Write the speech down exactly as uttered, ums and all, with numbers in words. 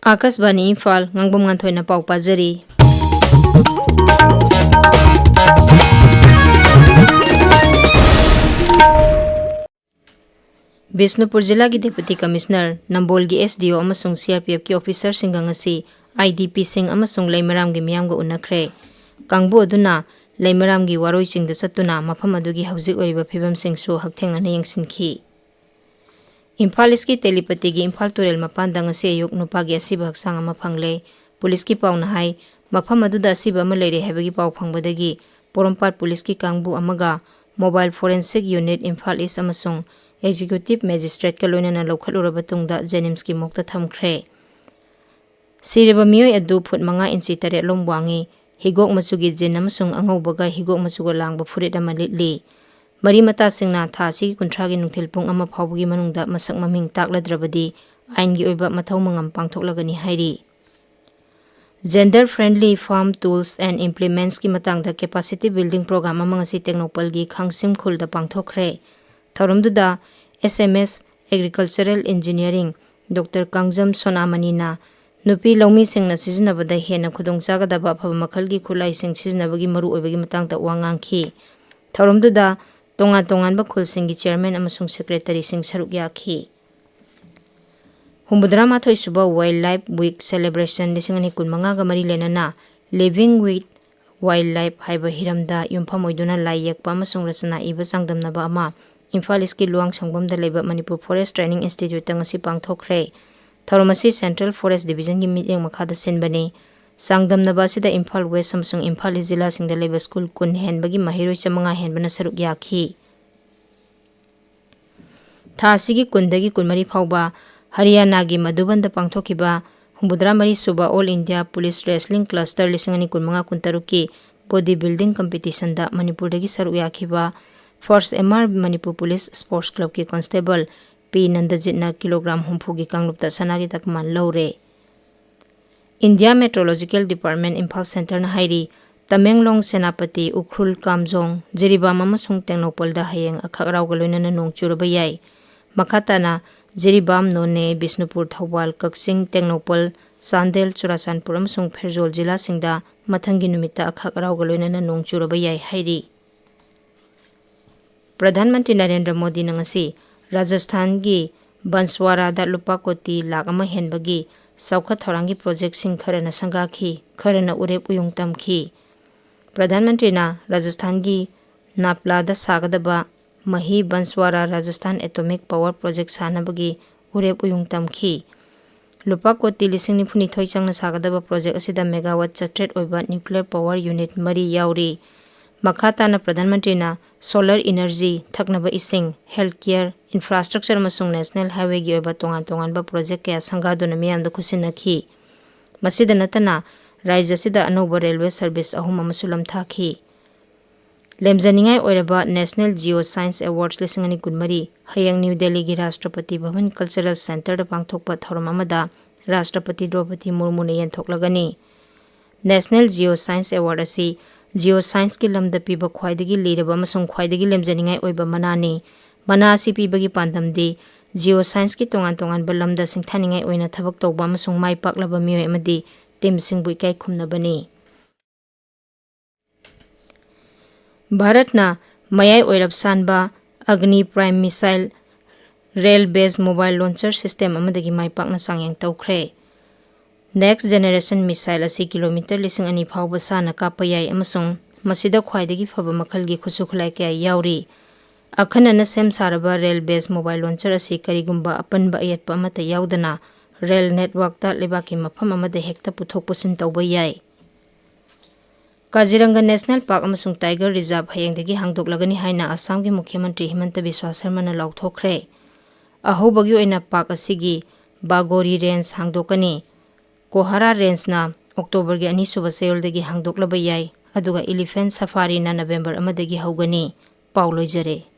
ꯑꯥꯀꯥꯁꯕꯥꯅꯤ ꯏꯝꯐꯥꯜ, ꯉꯥꯡꯕꯝ ꯉꯥꯟꯊꯣꯏꯅ ꯄꯥꯎ ꯄꯥꯖꯔꯤ꯫ ꯕꯤꯁꯅꯨꯄꯨꯔ ꯖꯤꯂꯥꯒꯤ Deputy Commissioner, ꯅꯝꯕꯣꯜꯒꯤ S D O ꯑꯃꯁꯨꯡ C R P F ꯀꯤ officerꯁꯤꯡꯒ ꯉꯁꯤ I D Pꯁꯤꯡ ꯑꯃꯁꯨꯡ ꯂꯩꯃꯔꯥꯝꯒꯤ ꯃꯤꯌꯥꯝꯒ ꯎꯅꯈ꯭ꯔꯦ꯫ ꯀꯥꯡꯕꯨ ꯑꯗꯨꯅ ꯂꯩꯃꯔꯥꯝꯒꯤ ꯋꯥꯔꯣꯏ ꯆꯤꯡꯗ ꯆꯠꯇꯨꯅ ꯃꯐꯝ ꯑꯗꯨꯒꯤ ꯍꯧꯖꯤꯛ ꯑꯣꯏꯔꯤꯕ ꯐꯤꯕꯝꯁꯤꯡꯁꯨ ꯍꯛꯊꯦꯡꯅꯅ ꯌꯦꯡꯁꯤꯟꯈꯤ꯫ ꯏꯝꯐꯥꯜ ꯏꯁꯀꯤ ꯇꯦꯂꯤꯄꯇꯤꯒꯤ ꯏꯝꯐꯥꯜ ꯇꯨꯔꯦꯜ ꯃꯄꯥꯟꯗ ꯉꯁꯤ ꯑꯌꯨꯛ ꯅꯨꯄꯥꯒꯤ ꯑꯁꯤꯕ ꯍꯛꯆꯥꯡ ꯑꯃ ꯐꯪꯂꯦ꯫ ꯄꯨꯂꯤꯁꯀꯤ ꯄꯥꯎꯅ ꯍꯥꯏ, ꯃꯐꯝ ꯑꯗꯨꯗ ꯑꯁꯤꯕ ꯑꯃ ꯂꯩꯔꯦ ꯍꯥꯏꯕꯒꯤ ꯄꯥꯎ ꯐꯪꯕꯗꯒꯤ ꯄꯣꯔꯣꯝꯄꯥꯠ ꯄꯨꯂꯤꯁꯀꯤ ꯀꯥꯡꯕꯨ ꯑꯃꯒ Mobile Forensic Unit ꯏꯝꯐꯥꯜ ꯏꯁ ꯑꯃꯁꯨꯡ Executive Magistrateꯀ ꯂꯣꯏꯅꯅ ꯂꯧꯈꯠꯂꯨꯔꯕ ꯇꯨꯡꯗ ꯖꯦꯅꯤꯝꯁꯀꯤ ꯃꯣꯔꯒꯇ ꯊꯝꯈ꯭ꯔꯦ꯫ ꯁꯤꯔꯕ ꯃꯤꯑꯣꯏ ꯑꯗꯨ ꯐꯨꯠ ꯃꯉꯥ ꯏꯟꯆꯤ ꯇꯔꯦꯠ ꯂꯣꯝ ꯋꯥꯡꯉꯤ꯫ ꯍꯤꯒꯣꯛ ꯃꯆꯨꯒꯤ ꯖꯤꯟ ꯑꯃꯁꯨꯡ ꯑꯉꯧꯕꯒ ꯍꯤꯒꯣꯛ ꯃꯆꯨꯒ ꯂꯥꯡꯕ ꯐꯨꯔꯤꯠ ꯑꯃ ꯂꯤꯠꯂꯤ꯫ ꯃꯔꯤ ꯃꯇꯥꯁꯤꯡꯅ ꯊꯥ ꯑꯁꯤꯒꯤ ꯀꯨꯟꯊ꯭ꯔꯥꯒꯤ ꯅꯨꯡꯊꯤꯜ ꯄꯨꯡ ꯑꯃ ꯐꯥꯎꯕꯒꯤ ꯃꯅꯨꯡꯗ ꯃꯁꯛ ꯃꯃꯤꯡ ꯇꯥꯛꯂꯗ꯭ꯔꯕꯗꯤ ꯑꯥꯏꯟꯒꯤ ꯑꯣꯏꯕ ꯃꯊꯧ ꯃꯉꯝ ꯄꯥꯡꯊꯣꯛꯂꯒꯅꯤ ꯍꯥꯏꯔꯤ꯫ Gender Friendly Farm Tools and Implementsꯀꯤ ꯃꯇꯥꯡꯗ Capacity Building Program ꯑꯃ ꯉꯁꯤ ꯇꯦꯡꯅꯧꯄꯜꯒꯤ ꯈꯥꯡꯁꯤꯝ ꯈꯨꯜꯗ ꯄꯥꯡꯊꯣꯛꯈ꯭ꯔꯦ꯫ ꯊꯧꯔꯝꯗꯨꯗ S M S Agricultural Engineering Doctor Kangjam ꯁꯣꯅꯥꯃꯅꯤꯅ ꯅꯨꯄꯤ ꯂꯧꯃꯤꯁꯤꯡꯅ ꯁꯤꯖꯤꯟꯅꯕꯗ ꯍꯦꯟꯅ ꯈꯨꯗꯣꯡꯆꯥꯒꯗꯕ ꯑꯐꯕ ꯃꯈꯜꯒꯤ ꯈꯨꯠꯂꯥꯏꯁꯤꯡ ꯁꯤꯖꯤꯟꯅꯕꯒꯤ ꯃꯔꯨꯑꯣꯏꯕꯒꯤ ꯃꯇꯥꯡꯗ ꯋꯥ ꯉꯥꯡꯈꯤ꯫ ꯊꯧꯔꯝꯗꯨꯗ ꯇꯣꯉꯥꯟ ꯇꯣꯉꯥꯟꯕ ꯈꯨꯜꯁꯤꯡꯒꯤ chairman ꯑꯃꯁꯨꯡ secretaryꯁꯤꯡ ꯁꯔꯨꯛ ꯌꯥꯈꯤ꯫ ꯍꯨꯝꯐꯨꯇꯔꯥ ꯃꯥꯊꯣꯏ ꯁꯨꯕ Wildlife Week Celebration ꯂꯤꯁꯤꯡ ꯑꯅꯤ ꯀꯨꯟꯃꯉꯥꯒ ꯃꯔꯤ ꯂꯩꯅꯅ Living with Wildlife ꯍꯥꯏꯕ ꯍꯤꯔꯝꯗ ꯌꯨꯝꯐꯝ ꯑꯣꯏꯗꯨꯅ ꯂꯥꯏ ꯌꯦꯛꯄ ꯑꯃꯁꯨꯡ ꯔꯆꯅꯥ ꯏꯕ ꯆꯥꯡꯗꯝꯅꯕ ꯑꯃ ꯏꯝꯐꯥꯜ ꯏꯁꯀꯤ ꯂꯨꯋꯥꯡ ꯁꯪꯕꯝꯗ ꯂꯩꯕ ꯃꯅꯤꯄꯨꯔ Forest Training Instituteꯇ ꯉꯁꯤ ꯄꯥꯡꯊꯣꯛꯈ꯭ꯔꯦ꯫ ꯊꯧꯔꯝ ꯑꯁꯤ Central Forest Divisionꯒꯤ ꯃꯤꯠꯌꯦꯡ ꯃꯈꯥꯗ ꯁꯤꯟꯕꯅꯤ꯫ ꯆꯥꯡꯗꯝꯅꯕ ꯑꯁꯤꯗ ꯏꯝꯐꯥꯜ West ꯑꯃꯁꯨꯡ ꯏꯝꯐꯥꯜ East ꯖꯤꯂꯥꯁꯤꯡꯗ ꯂꯩꯕ ꯁ꯭ꯀꯨꯜ ꯀꯨꯟ ꯍꯦꯟꯕꯒꯤ ꯃꯍꯩꯔꯣꯏ ꯆꯥꯃꯉꯥ ꯍꯦꯟꯕꯅ ꯁꯔꯨꯛ ꯌꯥꯈꯤ꯫ ꯊꯥ ꯑꯁꯤꯒꯤ ꯀꯨꯟꯗꯒꯤ ꯀꯨꯟꯃꯔꯤ ꯐꯥꯎꯕ ꯍꯔꯤꯌꯥꯅꯥꯒꯤ ꯃꯙꯨꯕꯟꯗ ꯄꯥꯡꯊꯣꯛꯈꯤꯕ ꯍꯨꯝꯐꯨꯇꯔꯥ ꯃꯔꯤ ꯁꯨꯕ All India Police Wrestling Cluster ꯂꯤꯁꯤꯡ ꯑꯅꯤ ꯀꯨꯟꯃꯉꯥ ꯀꯨꯟꯇꯔꯨꯛꯀꯤ body building competitionꯗ ꯃꯅꯤꯄꯨꯔꯗꯒꯤ ꯁꯔꯨꯛ ꯌꯥꯈꯤꯕ First M R Manipur Police Sports Clubꯀꯤ constable P ꯅꯟꯗꯖꯤꯠꯅ ꯀꯤꯂꯣꯒ꯭ꯔꯥꯝ ꯍꯨꯝꯐꯨꯒꯤ ꯀꯥꯡꯂꯨꯞꯇ ꯁꯅꯥꯒꯤ ꯇꯀꯃꯥꯟ ꯂꯧꯔꯦ꯫ India Meteorological Department ꯏꯝꯐꯥꯜ Centreꯅ ꯍꯥꯏꯔꯤ, ꯇꯃꯦꯡꯂꯣꯡ, ꯁꯦꯅꯥꯄꯇꯤ, ꯎꯈ꯭ꯔꯨꯜ, ꯀꯥꯝꯖꯣꯡ, ꯖꯤꯔꯤꯕꯥꯝ ꯑꯃꯁꯨꯡ ꯇꯦꯡꯅꯧꯄꯜꯗ ꯍꯌꯦꯡ ꯑꯈꯛ ꯑꯔꯥꯎꯒ ꯂꯣꯏꯅꯅ ꯅꯣꯡ ꯆꯨꯔꯕ ꯌꯥꯏ꯫ ꯃꯈꯥ ꯇꯥꯅ ꯖꯤꯔꯤꯕꯥꯝ, ꯅꯣꯅꯦ, ꯕꯤꯁꯅꯨꯄꯨꯔ, ꯊꯧꯕꯥꯜ, ꯀꯛꯆꯤꯡ, ꯇꯦꯡꯅꯧꯄꯜ, ꯆꯥꯟꯗꯦꯜ, ꯆꯨꯔꯥꯆꯥꯟꯄꯨꯔ ꯑꯃꯁꯨꯡ ꯐꯦꯔꯖꯣꯜ ꯖꯤꯂꯥꯁꯤꯡꯗ ꯃꯊꯪꯒꯤ ꯅꯨꯃꯤꯠꯇ ꯑꯈꯥꯛ ꯑꯔꯥꯎꯒ ꯂꯣꯏꯅꯅ ꯅꯣꯡ ꯆꯨꯔꯕ ꯌꯥꯏ ꯍꯥꯏꯔꯤ꯫ ꯄ꯭ꯔꯙꯥꯟ ꯃꯟꯇ꯭ꯔꯤ ꯅꯔꯦꯟꯗ꯭ꯔ ꯃꯣꯗꯤꯅ ꯉꯁꯤ ꯔꯥꯖꯁꯊꯥꯟꯒꯤ ꯕꯟꯁ꯭ꯋꯥꯔꯥꯗ ꯂꯨꯄꯥ ꯀꯣꯇꯤ ꯂꯥꯈ ꯑꯃ ꯍꯦꯟꯕꯒꯤ ꯆꯥꯎꯈꯠ ꯊꯧꯔꯥꯡꯒꯤ ꯄ꯭ꯔꯣꯖꯦꯛꯁꯤꯡ ꯈꯔꯅ ꯁꯪꯒꯥꯈꯤ, ꯈꯔꯅ ꯎꯔꯦꯞ ꯎꯌꯨꯡ ꯇꯝꯈꯤ꯫ ꯄ꯭ꯔꯙꯥꯟ ꯃꯟꯇ꯭ꯔꯤꯅ ꯔꯥꯖꯁꯊꯥꯟꯒꯤ ꯅꯥꯄ꯭ꯂꯥꯗ ꯁꯥꯒꯗꯕ ꯃꯍꯤ Banswara Rajasthan atomic power project ꯁꯥꯅꯕꯒꯤ ꯎꯔꯦꯞ ꯎꯌꯨꯡ ꯇꯝꯈꯤ꯫ ꯂꯨꯄꯥ ꯀꯣꯇꯤ ꯂꯤꯁꯤꯡ ꯅꯤꯐꯨꯅꯤꯊꯣꯏ ꯆꯪꯅ ꯁꯥꯒꯗꯕ ꯄ꯭ꯔꯣꯖꯦꯛ ꯑꯁꯤꯗ ꯃꯦꯒꯥꯋꯥꯠ ꯆꯥꯇ꯭ꯔꯦꯠ ꯑꯣꯏꯕ ꯅ꯭ꯌꯨꯀ꯭ꯂꯤꯌꯔ ꯄꯥꯋꯔ ꯌꯨꯅꯤꯠ ꯃꯔꯤ ꯌꯥꯎꯔꯤ꯫ ꯃꯈꯥ ꯇꯥꯅ ꯄ꯭ꯔꯙꯥꯟ ꯃꯟꯇ꯭ꯔꯤꯅ ꯁꯣꯂꯔ ꯏꯅꯔꯖꯤ, ꯊꯛꯅꯕ ꯏꯁꯤꯡ, ꯍꯦꯜꯊ ꯀꯦꯌꯔ, ꯏꯟꯐ꯭ꯔꯥꯁ꯭ꯇ꯭ꯔꯛꯆꯔ ꯑꯃꯁꯨꯡ ꯅꯦꯁꯅꯦꯜ ꯍꯥꯏꯋꯦꯒꯤ ꯑꯣꯏꯕ ꯇꯣꯉꯥꯟ ꯇꯣꯉꯥꯟꯕ ꯄ꯭ꯔꯣꯖꯦꯛ ꯀꯌꯥ ꯁꯪꯒꯥꯗꯨꯅ ꯃꯤꯌꯥꯝꯗ ꯈꯨꯠꯁꯤꯟꯅꯈꯤ꯫ ꯃꯁꯤꯗ ꯅꯠꯇꯅ ꯔꯥꯖ꯭ꯌ ꯑꯁꯤꯗ ꯑꯅꯧꯕ ꯔꯦꯜꯋꯦ ꯁꯔꯚꯤꯁ ꯑꯍꯨꯝ ꯑꯃꯁꯨ ꯂꯝꯊꯥꯈꯤ꯫ ꯂꯦꯝꯖꯅꯤꯡꯉꯥꯏ ꯑꯣꯏꯔꯕ National Geo Science Awards ꯂꯤꯁꯤꯡ ꯑꯅꯤ ꯀꯨꯟꯃꯔꯤ ꯍꯌꯦꯡ ꯅ꯭ꯌꯨ ꯗꯦꯜꯂꯤꯒꯤ ꯔꯥꯁꯇ꯭ꯔꯄꯇꯤ ꯚꯕꯟ ꯀꯜꯆꯔꯦꯜ ꯁꯦꯟꯇꯔꯗ ꯄꯥꯡꯊꯣꯛꯄ ꯊꯧꯔꯝ ꯑꯃꯗ ꯔꯥꯁꯇ꯭ꯔꯄꯇꯤ ꯗ꯭ꯔꯧꯄꯗꯤ ꯃꯨꯔꯃꯨꯅ ꯌꯦꯟꯊꯣꯛꯂꯒꯅꯤ꯫ National Geo Science Award ꯑꯁꯤ ꯖꯤꯑꯣ ꯁꯥꯏꯟꯁꯀꯤ ꯂꯝꯗ ꯄꯤꯕ ꯈ꯭ꯋꯥꯏꯗꯒꯤ ꯂꯤꯔꯕ ꯑꯃꯁꯨꯡ ꯈ꯭ꯋꯥꯏꯗꯒꯤ ꯂꯦꯝꯖꯅꯤꯡꯉꯥꯏ ꯑꯣꯏꯕ ꯃꯅꯥꯅꯤ꯫ ꯃꯅꯥ ꯑꯁꯤ ꯄꯤꯕꯒꯤ ꯄꯥꯟꯗꯝꯗꯤ ꯖꯤꯑꯣ ꯁꯥꯏꯟꯁꯀꯤ ꯇꯣꯉꯥꯟ ꯇꯣꯉꯥꯟꯕ ꯂꯝꯗ ꯁꯤꯡꯊꯥꯅꯤꯡꯉꯥꯏ ꯑꯣꯏꯅ ꯊꯕꯛ ꯇꯧꯕ ꯑꯃꯁꯨꯡ ꯃꯥꯏ ꯄꯥꯛꯂꯕ ꯃꯤꯑꯣꯏ ꯑꯃꯗꯤ ꯇꯤꯝꯁꯤꯡꯕꯨ ꯏꯀꯥꯏ ꯈꯨꯝꯅꯕꯅꯤ꯫ ꯚꯥꯔꯠꯅ ꯃꯌꯥꯏ ꯑꯣꯏꯔꯞ ꯁꯥꯟꯕ ꯑꯒꯅꯤ ꯄ꯭ꯔꯥꯏꯝ ꯃꯤꯁꯥꯏꯜ ꯔꯦꯜ ꯕꯦꯖ ꯃꯣꯕꯥꯏꯜ ꯂꯣꯟꯆꯔ ꯁꯤꯁꯇꯦꯝ ꯑꯃꯗꯒꯤ ꯃꯥꯏ ꯄꯥꯛꯅ ꯆꯥꯡꯌꯦꯡ ꯇꯧꯈ꯭ꯔꯦ꯫ ꯅꯦꯛꯁ ꯖꯦꯅꯦꯔꯦꯁꯟ ꯃꯤꯁꯥꯏꯜ ꯑꯁꯤ ꯀꯤꯂꯣꯃꯤꯇꯔ ꯂꯤꯁꯤꯡ ꯑꯅꯤ ꯐꯥꯎꯕ ꯁꯥꯟꯅ ꯀꯥꯞꯄ ꯌꯥꯏ ꯑꯃꯁꯨꯡ ꯃꯁꯤꯗ ꯈ꯭ꯋꯥꯏꯗꯒꯤ ꯐꯕ ꯃꯈꯜꯒꯤ ꯈꯨꯠꯁꯨ ꯈꯨꯠꯂꯥꯏ ꯀꯌꯥ ꯌꯥꯎꯔꯤ꯫ ꯑꯈꯟꯅꯅ ꯁꯦꯝ ꯁꯥꯔꯕ ꯔꯦꯜ ꯕꯦꯖ ꯃꯣꯕꯥꯏꯜ ꯂꯣꯟꯆꯔ ꯑꯁꯤ ꯀꯔꯤꯒꯨꯝꯕ ꯑꯄꯟꯕ ꯑꯌꯦꯠꯄ ꯑꯃꯠꯇ ꯌꯥꯎꯗꯅ ꯔꯦꯜ ꯅꯦꯠꯋꯥꯛꯇ ꯂꯩꯕꯥꯛꯀꯤ ꯃꯐꯝ ꯑꯃꯗ ꯍꯦꯛꯇ ꯄꯨꯊꯣꯛ ꯄꯨꯁꯤꯟ ꯇꯧꯕ ꯌꯥꯏ꯫ ꯀꯥꯖꯤꯔꯪꯒ ꯅꯦꯁꯅꯦꯜ ꯄꯥꯔꯛ ꯑꯃꯁꯨꯡ ꯇꯥꯏꯒꯔ ꯔꯤꯖꯥꯔꯚ ꯍꯌꯦꯡꯗꯒꯤ ꯍꯥꯡꯗꯣꯛꯂꯒꯅꯤ ꯍꯥꯏꯅ ꯑꯁꯥꯝꯒꯤ ꯃꯨꯈ꯭ꯌ ꯃꯟꯇ꯭ꯔꯤ ꯍꯤꯃꯟꯇ ꯕꯤꯁ꯭ꯋꯥ ꯁꯔꯃꯅ ꯂꯥꯎꯊꯣꯛꯈ꯭ꯔꯦ꯫ ꯑꯍꯧꯕꯒꯤ ꯑꯣꯏꯅ ꯄꯥꯔꯛ ꯑꯁꯤꯒꯤ ꯕꯥꯒꯣꯔꯤ ꯔꯦꯟꯖ ꯍꯥꯡꯗꯣꯛꯀꯅꯤ꯫ ꯀꯣꯍꯥꯔꯥ ꯔꯦꯟꯖꯅ ꯑꯣꯛꯇꯣꯕꯔꯒꯤ ꯑꯅꯤꯁꯨꯕ ꯆꯌꯣꯜꯗꯒꯤ ꯍꯥꯡꯗꯣꯛꯂꯕ ꯌꯥꯏ, ꯑꯗꯨꯒ ꯏꯂꯤꯐꯦꯟꯠ ꯁꯐꯥꯔꯤꯅ ꯅꯕꯦꯝꯕꯔ ꯑꯃꯗꯒꯤ ꯍꯧꯒꯅꯤ꯫ ꯄꯥꯎ ꯂꯣꯏꯖꯔꯦ꯫